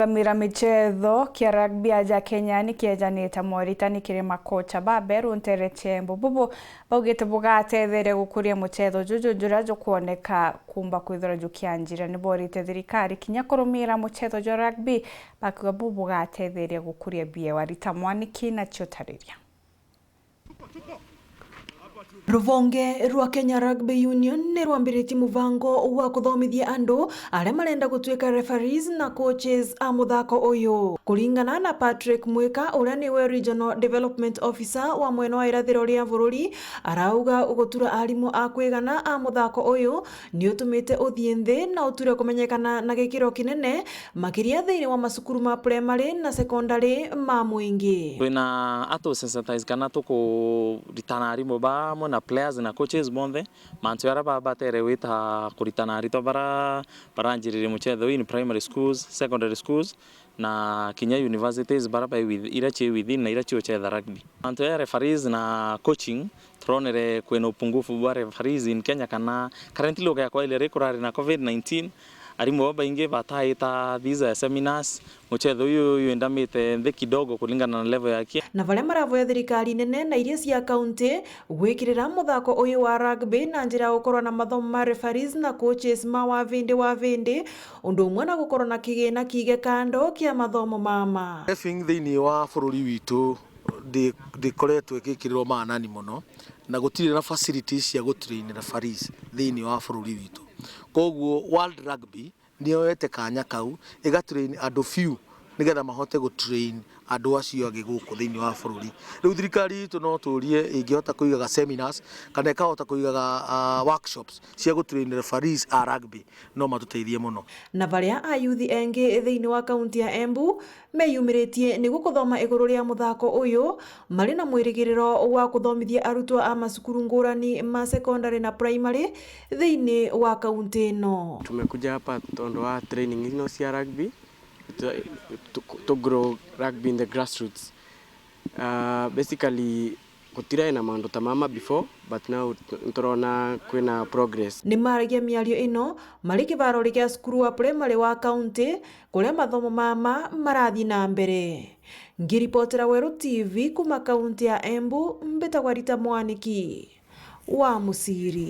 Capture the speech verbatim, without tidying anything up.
Kamira michetho kia rugby aja Kenya ni kiejanite moritani kiri makocha baberu ntere cia Embu. Bubu baugite bugatetheria gukuria muchetho juju juria jukwoneka kumba kwithirwa jukianjira. Ni borite thirikari kinya kurumira muchetho jwa rugby, bakiuga bubu bugatetheria gukuria biewa. Rita Mwaniki na ciotariria. Ruvonge rwa Kenya Rugby Union ni rwambiritie mubango wa kuthomithia andu aria marenda gutuika referees na coaches a muthako uyu. Kuringana na Patrick Mwika, uria niwe Regional Development Officer wa mwena wa irathiro ria bururi, arauga gutura arimu a kwigana a muthako uyu ni utumite uthii nthi na uture kumenyekana na gikiro kinene, makiria thiini wa macukuru ma primary na secondary ma mwingi. Twina a tu sensitize kana tukuritana arimu bamwe na players na coaches bonthe, mantu jaria babatere gwita kuritana aritwa bara baranjiririe muchetho in primary schools, secondary schools, na kinya universities bara bai with-, iria ci within na iria ciuchetha rugby. Mantu ja referees na coaching, turonere kwina upungufu bwa referees in Kenya, kana currently ugeakwa ile ri kurari na covid nineteen, arimu babaingi bataita these seminars, muchetho uyu windamite nthi kidogo kuringana na level yake. Na baria maravoya thirikari nene na iria cia kaunti gwikirira muthako uyu wa rugby na njira ya gukorwa na mathomo ma referees na coaches ma wavindi wavindi, undu umwe na gukorwa na kigina kiige kando kia mathomo mama. Refing thiini wa bururi witu ndi-, ndikoretwo igikirirwo maanani mono, na gutiri na facilities cia gutrain referees thiini wa bururi witu. Koguo World Rugby niyoete kanya kau igatrain andu few nigetha mahote gutrain andu acio angi guku thiini wa bururi. Riu thirikari itu no turie ingihota kuigaga seminars kana ikahota kuigaga, ah, workshops cia gutrain referees a rugby, no matuteithie mono. Na baria ayuthi engi thiini wa kaunti ya Embu meyumiritie niguo kuthoma iguru ria muthako uyu, mari na mwirigiriro wa kuthomithia arutwa a macukuru ngurani ma secondary na primary thiini wa kaunti ino. Tumekuja hapa tondu wa training ino cia rugby, to, to, to grow rugby in the grassroots. Uh, basically, gutirae na maundu ta mama before, but now tu-, turona kwina progress. Ni maragia miario ino mari kivarori kia cukuru wa primary wa kaunti, kuria mathomo mama marathi na mbere. Ngiripotera Weru T V kuma kaunti ya Embu, mbitagwa Rita Mwaniki wa Musiri.